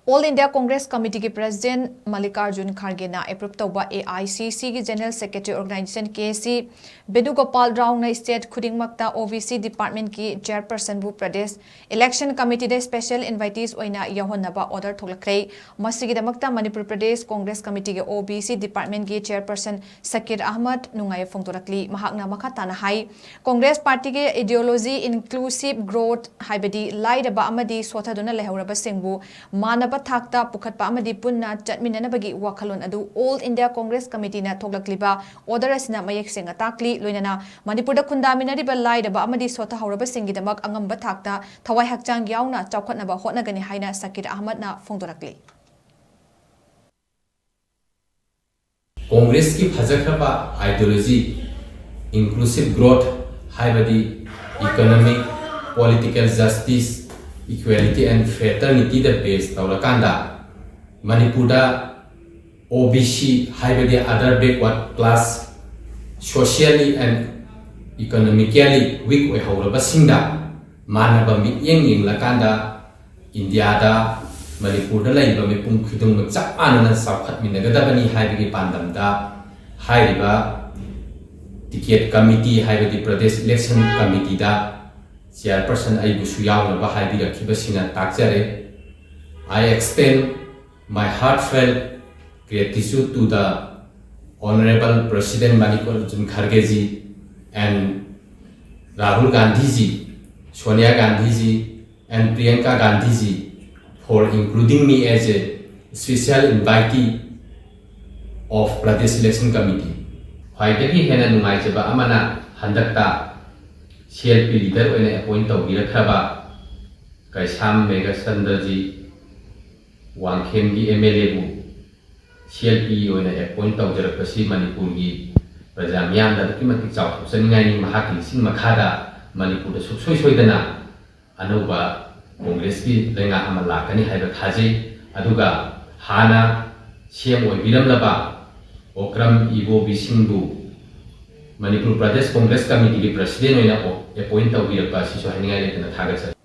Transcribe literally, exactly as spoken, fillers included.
All India Congress Committeeꯒꯤ President ꯃꯜꯂꯤꯀꯥꯔꯖꯨꯟ ꯈꯥꯔꯒꯦꯅ approve ꯇꯧꯕ AICCꯒꯤ General Secretary Organization KC ꯕꯦꯅꯨꯒꯣꯄꯥꯜ ꯔꯥꯎꯅ state ꯈꯨꯗꯤꯡꯃꯛꯇ OBC departmentꯀꯤ chairpersonꯕꯨ Pradesh Election Committeeꯗ special invitees ꯑꯣꯏꯅ ꯌꯥꯎꯍꯟꯅꯕ order ꯊꯣꯛꯂꯛꯈ꯭ꯔꯦ꯫ ꯃꯁꯤꯒꯤꯗꯃꯛꯇ Manipur Pradesh Congress Committeeꯒꯤ OBC departmentꯀꯤ chairperson ꯁꯀꯤꯔ Ahmad ꯅꯨꯡꯉꯥꯏ ꯐꯣꯡꯗꯣꯔꯛꯂꯤ꯫ ꯃꯍꯥꯛꯅ ꯃꯈꯥ ꯇꯥꯅ ꯍꯥꯏ, Congress Partyꯒꯤ ideology inclusive growth ꯍꯥꯏꯕꯗꯤ ꯂꯥꯏꯔꯕ ꯑꯃꯗꯤ ꯁꯣꯊꯗꯨꯅ ꯂꯩꯍꯧꯔꯕꯁꯤꯡꯕꯨ ꯃꯥꯟꯅꯕ ꯊꯥꯛꯇ ꯄꯨꯈꯠꯄ ꯑꯃꯗꯤ ꯄꯨꯟꯅ ꯆꯠꯃꯤꯟꯅꯅꯕꯒꯤ ꯋꯥꯈꯜꯂꯣꯟ ꯑꯗꯨ All India Congress Committeeꯅ ꯊꯣꯛꯂꯛꯂꯤꯕ order ꯑꯁꯤꯅ ꯃꯌꯦꯛ ꯁꯦꯡꯅ ꯇꯥꯛꯂꯤ꯫ ꯂꯣꯏꯅꯅ ꯃꯅꯤꯄꯨꯔꯗ ꯈꯨꯟꯗꯥꯃꯤꯟꯅꯔꯤꯕ ꯂꯥꯏꯔꯕ ꯑꯃꯗꯤ ꯁꯣꯊꯍꯧꯔꯕꯁꯤꯡꯒꯤꯗꯃꯛ ꯑꯉꯝꯕ ꯊꯥꯛꯇ ꯊꯋꯥꯏ ꯍꯛꯆꯥꯡ ꯌꯥꯎꯅ ꯆꯥꯎꯈꯠꯅꯕ ꯍꯣꯠꯅꯒꯅꯤ ꯍꯥꯏꯅ ꯁꯀꯤꯔ ꯑꯍꯃꯗꯅ ꯐꯣꯡꯗꯣꯔꯛꯂꯤ꯫ ꯀꯣꯡꯒ꯭ꯔꯦꯁꯀꯤ ꯐꯖꯈ꯭ꯔꯕ ideology, inclusive growth ꯍꯥꯏꯕꯗꯤ economic, political justice, equality and fraternityꯗ base ꯇꯧꯔꯀꯥꯟꯗ ꯃꯅꯤꯄꯨꯔꯗ OBC ꯍꯥꯏꯕꯗꯤ other backward class, socially and economically weak ꯑꯣꯏꯍꯧꯔꯕꯁꯤꯡꯗ ꯃꯥꯟꯅꯕ ꯃꯤꯠꯌꯦꯡ ꯌꯦꯡꯂꯀꯥꯟꯗ ꯏꯟꯗꯤꯌꯥꯗ ꯃꯅꯤꯄꯨꯔꯗ ꯂꯩꯔꯤꯕ ꯃꯤꯄꯨꯝ ꯈꯨꯗꯤꯡꯃꯛ ꯆꯞ ꯃꯥꯟꯅꯅ ꯆꯥꯎꯈꯠꯃꯤꯟꯅꯒꯗꯕꯅꯤ ꯍꯥꯏꯕꯒꯤ ꯄꯥꯟꯗꯝꯗ ꯍꯥꯏꯔꯤꯕ ticket committee ꯍꯥꯏꯕꯗꯤ Pradesh Election Committeeꯗ chairperson ꯑꯩꯕꯨꯁꯨ ꯌꯥꯎꯅꯕ ꯍꯥꯏꯕꯤꯔꯛꯈꯤꯕꯁꯤꯅ ꯇꯥꯛꯆꯔꯦ꯫ I extend my heartfelt gratitude to the Honorable President Mallikarjun Kharge ji and Rahul Gandhi ji, Sonia Gandhi ji and Priyanka Gandhi ji for including me as a special invitee of Pradesh Election Committee꯫ ꯈ꯭ꯋꯥꯏꯗꯒꯤ ꯍꯦꯟꯅ ꯅꯨꯡꯉꯥꯏꯖꯕ ꯑꯃꯅ ꯍꯟꯗꯛꯇ CLP leader ꯑꯣꯏꯅ appoint ꯇꯧꯕꯤꯔꯛꯈ꯭ꯔꯕ ꯀꯩꯁꯥꯝ Meghachandra G, ꯋꯥꯡꯈꯦꯝꯒꯤ MLAꯕꯨ CLP ꯑꯣꯏꯅ appoint ꯇꯧꯖꯔꯛꯄꯁꯤ ꯃꯅꯤꯄꯨꯔꯒꯤ ꯄ꯭ꯔꯖꯥ ꯃꯤꯌꯥꯝꯗ ꯑꯗꯨꯛꯀꯤ ꯃꯇꯤꯛ ꯆꯥꯎꯊꯣꯛꯆꯅꯤꯡꯉꯥꯏꯅꯤ꯫ ꯃꯍꯥꯛꯀꯤ ꯂꯤꯁꯤꯡ ꯃꯈꯥꯗ ꯃꯅꯤꯄꯨꯔꯗ ꯁꯨꯡꯁꯣꯏ ꯁꯣꯏꯗꯅ ꯑꯅꯧꯕ ꯀꯣꯡꯒ꯭ꯔꯦꯁꯀꯤ ꯂꯩꯉꯥꯛ ꯑꯃ ꯂꯥꯛꯀꯅꯤ ꯍꯥꯏꯕ ꯊꯥꯖꯩ꯫ ꯑꯗꯨꯒ ꯍꯥꯟꯅ CM ꯑꯣꯏꯕꯤꯔꯝꯂꯕ ꯑꯣꯀ꯭ꯔꯝ ꯏꯕꯣꯕꯤ ꯁꯤꯡꯕꯨ ꯃꯅꯤꯄꯨꯔ ꯄ꯭ꯔꯗꯦꯁ ꯀꯣꯡꯒ꯭ꯔꯦꯁ ꯀꯃꯤꯇꯤꯒꯤ president ꯑꯣꯏꯅ appoint ꯇꯧꯕꯤꯔꯛꯄ ꯑꯁꯤꯁꯨ ꯍꯥꯏꯅꯤꯡꯉꯥꯏ ꯂꯩꯇꯅ ꯊꯥꯒꯠꯆꯔꯤ꯫